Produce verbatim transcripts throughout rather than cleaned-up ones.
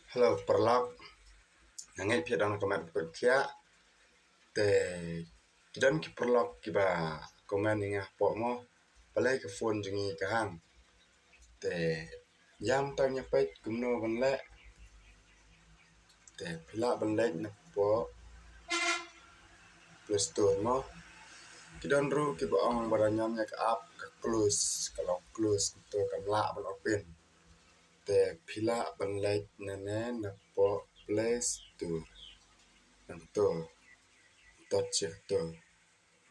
Hello paralok. Nga ngeit phi don ka met put khia. Te ki don ki paralok kiba comment ïa nga hapoh mo. Balei ka phone jong ngi ka hang. Te ïam tang ïa peit kumno ban leh. Te phi lah ban leit na poh Play Store mo. Ki don ruh kiba ong ba da ñiam ïa ka app ka close, ka long close, kumto kam lah ban open. Te phi lah ban leit nane na poh Play Store. Nangto, touch ïa to.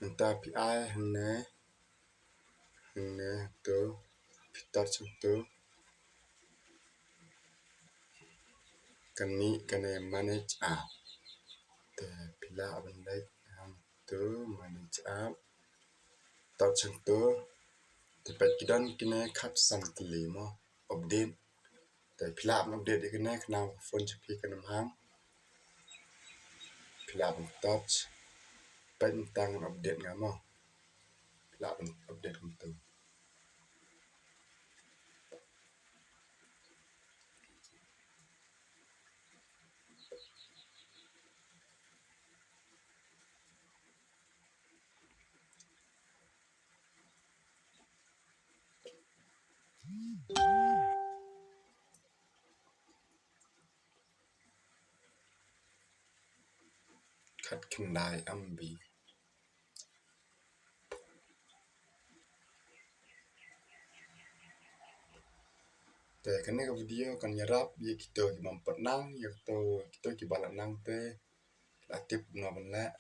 Nangta phi ai hangne, hangne to, phi touch ïa to. Kan mih kane manage app. Te phi lah ban leit hangto manage app. Touch hangto. Te peit ki don kine khatsan tylli mo. Update. Te phi lah ban update ïa kane khnang ba phone jong phi kan ym hang. Phi lah ban touch. Peit mynta ngan update nga mo. Phi lah ban update kumto. Khatkhyndai M B. Te kane ka video kan ïarap ïa kito ki bym pat nang, ïa kito, kito kiba la nang te la tip kumno ban leh.